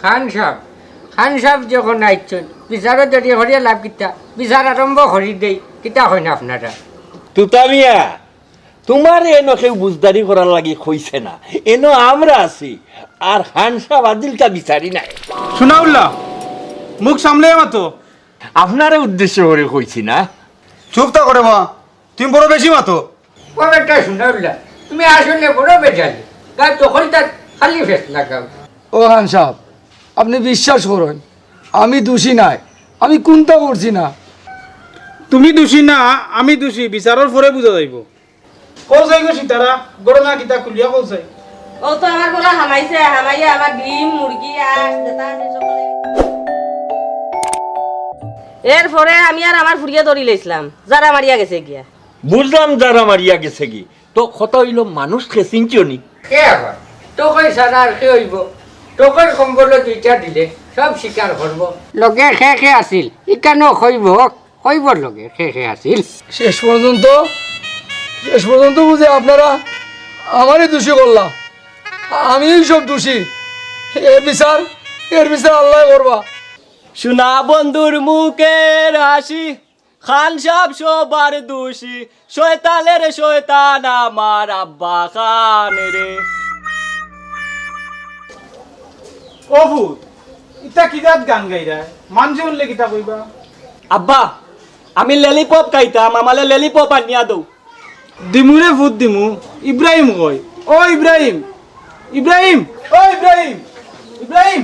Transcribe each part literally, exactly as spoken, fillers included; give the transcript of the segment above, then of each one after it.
খান সাব, খান সাব যখন আইছইন, বিচারো দেরি করিয়া লাভ কিতা? বিচার আরম্ভ করি দেই, কিতা কইন আপনারা? তুতা মিয়া, তুমারে এনো কেউ বুঝদারি করার লাগি কইছে না, এনো আমরা আছি, আর খান সাব আদিলটা বিচারি নায়। সুনাউল্লাহ, মুখ সামলে মাতো। আপনারে উদ্দেশ্য করি কইছি না। চুপ থাকো রে বা, তুমি বড় বেশি মাতো। ও বেটা সুনাউল্লাহ, তুমি আসলে বড় বেজালি। গাছ দখলটা খালি ফেস লাগাও। ও খান সাব, আপনে বিশ্বাস করইন, আমি দোষী নায়, আমি কুন্তা করছি না। তুমি দোষী না, আমি দোষী, বিচারর পরে বুঝা যাইবো। কও যাই গো সীতারা, ঘটনা কিতা খুলিয়া কও যাই। ও তো আমার ঘরো হামাইছে, হামাইয়া আমার ডিম, মুরগি, আঁশ, যেতা আছে সব লইয়া গেছে। এরপরে আমি আর আমার ফুড়িয়ে ধরি লইছলাম, যারা মারিয়া গেছে গিয়া। বুঝলাম যারা মারিয়া গেছে গি, তো কথা অইলো মানুষ কে চিনছো নি? কে আবার? টকই ছাড়া আর কে অইবো? টকইর কম্বলো দুইটা দিলে সব স্বীকার করবো। লগে কে কে আছিল, ইখানো কইবো। কইবর লগে কে কে আছিল। শেষ পর্যন্ত, শেষ পর্যন্ত বুঝি আপনারা আমারে দোষী করলা। আমিউ সব দোষী। এর বিচার, এর বিচার আল্লায় করবা। সোনা বন্ধুর মুখের হাসি, খান সাব সবার দোষী, শয়তানের শয়তান আমার আব্বা খান রে। ও পুত, ইতা কি জাত গান গাইরা? মানষে হুনলে কিতা কইবা? আব্বা, আমি ললিপপ খাইতাম, আমারে ললিপপ আনিয়া দেও। দিমু রে পুত দিমু। ইব্রাহিম কই? ও ইব্রাহিম, ইব্রাহিম, ও ইব্রাহিম, ইব্রাহিম।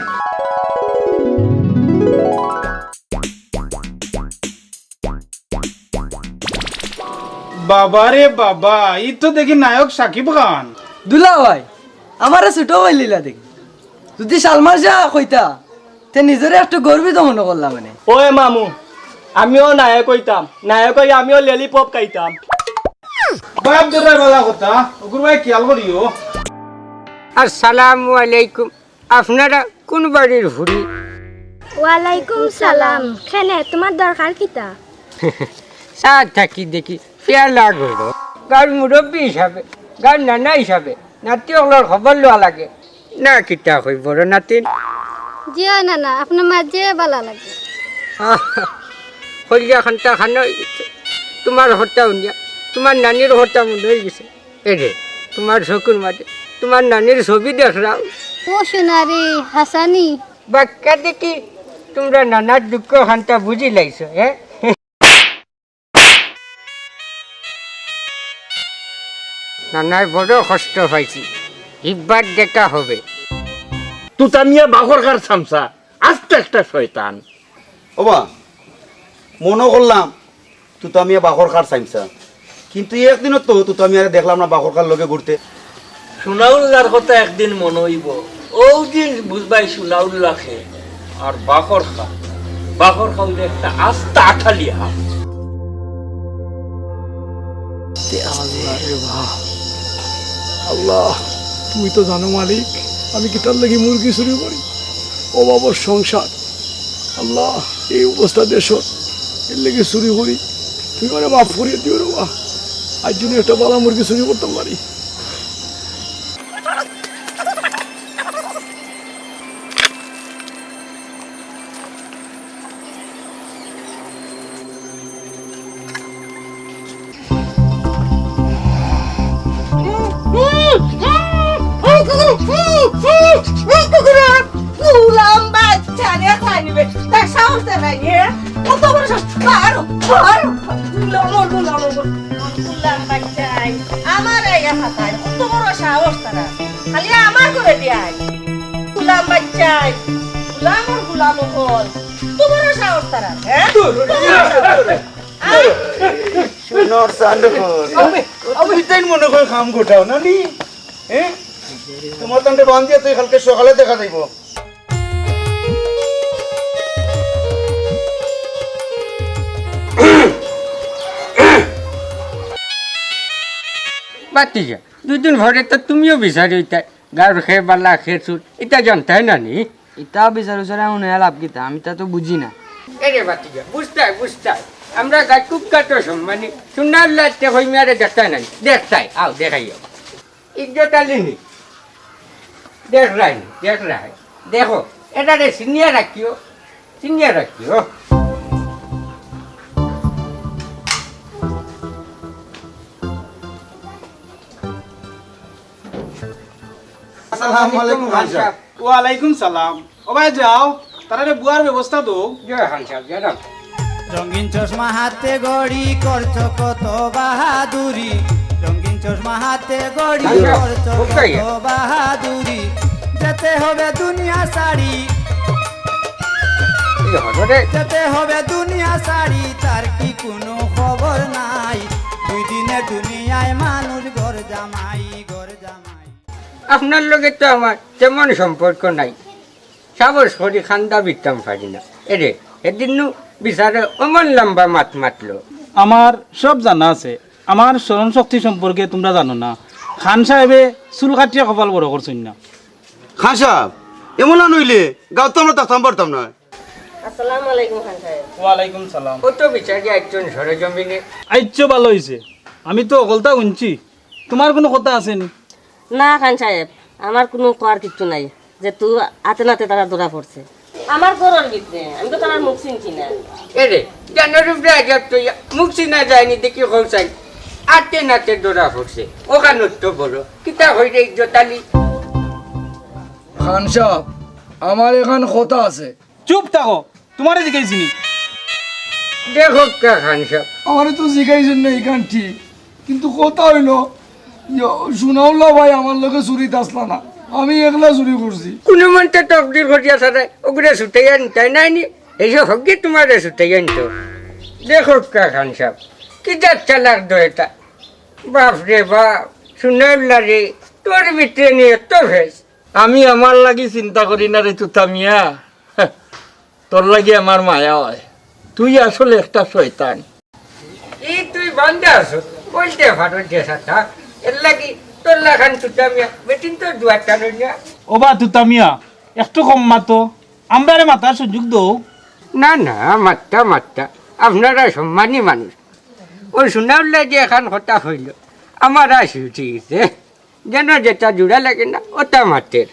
বাবা রে বাবা, ই তো দেখি নায়ক সাকিব খান। দুলা ভাই, আমারে ছোট ভাই লিলা দেখি। যদি সালমান শাহ কইতা, তে নিজরে একটু গর্বিত মনো করলাম মানে। ওই মামু, আমিও নায়ক অইতাম, নায়ক অই আমিও ললিপপ খাইতাম। বাপ দাদার বালা কথা, অগুর বায় খিয়াল করিও। আসসালামু আলাইকুম। আপনারা কুন বাড়ির ফুড়ি? ওয়ালাইকুম সালাম। কেনে, তুমার দরকার কিতা? চা থাকি দেখি, পেয়ালা গরম। গাঁওর মুরব্বি হিসাবে, গাঁওর নানা হিসাবে, নাতি অকলর খবর লওয়া লাগে। না কিতা কই বড় নাতিন? জি অয় নানা, আপনার মাঝে বালা লাগে। আহ, কলিজা খান্তা খান অই গেছে। তুমার কথা হুনিয়া, তুমার নানির কথা মনো অই গেছে। এরে, তুমার চকুর মাঝে তুমার নানির ছবি দেখরাম। ও সোনারে, হাসানি। বাক্কা দেখি তুমরা নানার দুঃখ খান্তা বুঝিলাইছো, হে? নানায় বড় কষ্ট পাইছি, হিব্বার দেখা হবে। তুতা মিয়া বাখর কার চামচা, আস্ত একটা শয়তান। ওবা, মনো করলাম তুতা মিয়া বাখর কার চামচা, কিন্তু একদিনও তো তুতা মিয়ারে দেখলাম না বাখর কার লগে ঘুরতে। সুনাউল্লার কথা একদিন মনো অইবো, অউ দিন বুঝবায় সুনাউল্লা কে। আর বাখর কা, বাখর কা অইলে একটা আস্তা আঠালি হাফ। তে আল্লাহ রে বাপ। আল্লাহ, তুমি তো জানো মালিক, আমি কিতার লাগি মুরগি চুরি করি। অভাবর সংসার। আল্লাহ, এই অবস্থা দেশর, এর লাগি চুরি করি। তুমি আমারে মাফ করিয়া দিও রে বাপ। আইজ যেন একটা বালা মুরগি চুরি করতাম পারি। গুলাম বাচ্চা রে খাইবে, তার সাহস দেখায়নি, হে? কত বড় সাহস? বারো, বারো, গুলাম, গুলাম, গুলাম বাচ্চা, আমার আইয়া খাতায়, কত বড় সাহস তারা? খালি আমার করে দিয়া আয়। গুলাম বাচ্চা, গুলাম আর গুলাম হল, কত বড় সাহস তারা, হে? আয়। সোনার চান্দপুর। আবে, আবে, ইতাইন মনে কয় কাম গোটাও না নি? হে? তুমার তান্ডে বান্ধিয়া তুই কালকে সকালে দেখা যাইবো। বাদ দিয়া, দুই দিন পরে তো তুমিও বিচারি অইতায়। গাঁওর কে বালা, কে চুর, ইতা জানতায় না নি? ইতা বিচার উচারে হুনিয়া লাভ কিতা? আমি তা তো বুঝি না। এরে বাদ দিয়া, বুঝতায়, বুঝতায়। আমরা গাঁওর কুখ্যাত সম্মানী, সুনাউল্লায় তে কই মিয়ারে দেখতায় না নি? দেখতায়, আও, দেখাইও। ইজ্জত আলী নি? দেখরায় নি, দেখরায়। দেখো, এটারে চিনিয়া রাখিও, চিনিয়া রাখিও। আসসালামু আলাইকুম, খান সাহেব। ওয়ালাইকুম সালাম। ও ভাই, যাও, তারারে বুয়ার ব্যবস্থা দেও। জি খান সাহেব, জি। রঙিন চশমা হাতে ঘড়ি, করছো কত বাহাদুরি। রঙিন চশমা হাতে ঘড়ি, আচ্ছা, করছো কোথায়? কত বাহাদুরি। যেতে হবে দুনিয়া ছাড়ি। এই হলো রে। যেতে হবে দুনিয়া ছাড়ি, তার কি কোনো খবর নাই? দুই দিনে দুনিয়ায় মানুষ ঘর জামাই, ঘর জামাই। আপনার লগে তো আমার তেমন সম্পর্ক নাই। সাহস করি খান্দা বিতাম পারি না। এরে, এদিন নু বিচারে অমন লম্বা মাত মাতলো। আমার সব জানা আছে। আমার স্মরণ শক্তি সম্পর্কে তোমরা জানো না। খান সাহেবে চুল কাটিয়া কপাল বড় করছইন না। খান সাহেব, এমন না নইলে গাঁও তো আমরা থাকতাম পারতাম না। আসসালামু আলাইকুম খান সাহেব। ওয়ালাইকুম সালাম। ও তো বিচারি একজন সরজমিনে। আইচ্ছা, ভালো হইছে। আমি তো অকলতা হুনছি। তোমার কোনো কথা আছে নি? না খান সাহেব, আমার কোনো কওয়ার কিচ্ছু নাই। যে তু আতে নাতে তারা ধরা পড়ছে। আমার ঘরর ভিতরে, আমি তো তারার মুখ চিনছি না। এরে, জানোর উপরে আজাব তো ইয়া, মুখ চিনা যায়নি দেখি কও চাই। আতে নাতে ধরা পড়ছে। ওখানো তো বড়। কিতা কইরে ইজ্জত আলী? খান সাহেব, আমার এখান কথা আছে। চুপ থাকো, তোমারে জিকাইছি নি। দেখো কা খান সাহেব। আমারে তো জিকাইছইন না, ইখান ঠিক। কিন্তু কথা হইলো, ইয়ো, সুনাউল্লাহ ভাই আমার লগে চুরিত আছলা না, আমি একলা চুরি করছি। কোনো মন্তে তকদির করিয়া সারাই, ওগুরে ছুটাইয়া নিতায় নায় নি, এই যে হকগে তোমারে ছুটাইয়া নিতো। দেখো কা খান সাহেব, কি জাত চালাক দো এটা। বাপ রে বাপ, সুনাউল্লাহ রে, তোর ভিতরে নিয়ে তো ভেজ। আমি আমার লাগি চিন্তা করি না রে তুতা মিয়া, তোর লাগি আমার মায়া হয়। তুই আসলে একটা শয়তান। ই তুই বান্দা আছস, বলতে পারো যে সাথা, এর লাগি তোর লাখান তুতা মিয়া, বেটিন তোর দুয়ারটা লই না। ও বা তুতা মিয়া, একটু কম মাতো, আমরারে মাতার সুযোগ দেও। না, না, মাত্তা, মাত্তা, আপনারা সম্মানী মানুষ। ওই সুনাউল্লাহ যে এখান কথা কইল, আমার আসি উঠি গেছে। যেন যেটা জুড়া লাগে না, ওটা মাতের।